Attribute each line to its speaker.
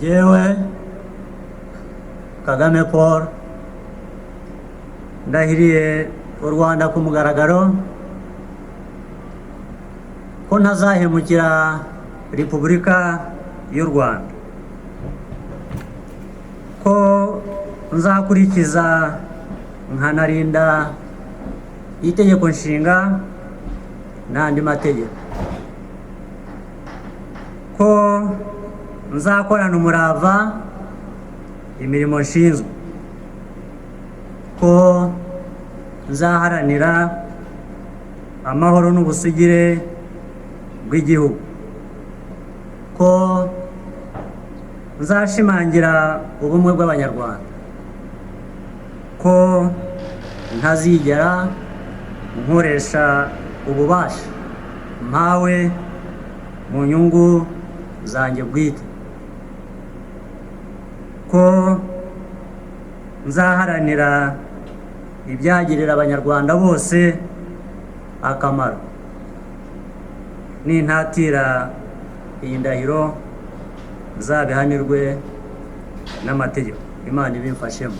Speaker 1: Jyewe Kagame Paul ndahiriye u Rwanda ku mugaragaro ko ntazahemukira Repubulika y'u Rwanda, ko nzakurikiza nkanarinda Itegeko Nshinga n'andi mategeko, ko nzakorana umurava imirimo nshinzwe, ko nzaharanira amahoro n'ubusugire bw'igihugu, ko nzashimangira ubumwe bw'Abanyarwanda, ko ntazigera nkoresha ububasha mpawe mu nyungu zanjye bwite, ko nzaharanira ibyagirira Abanyarwanda bose akamaro. Nintatira iyi ndahiro nzabihanirwe n'amategeko. Imana ibimfashemo.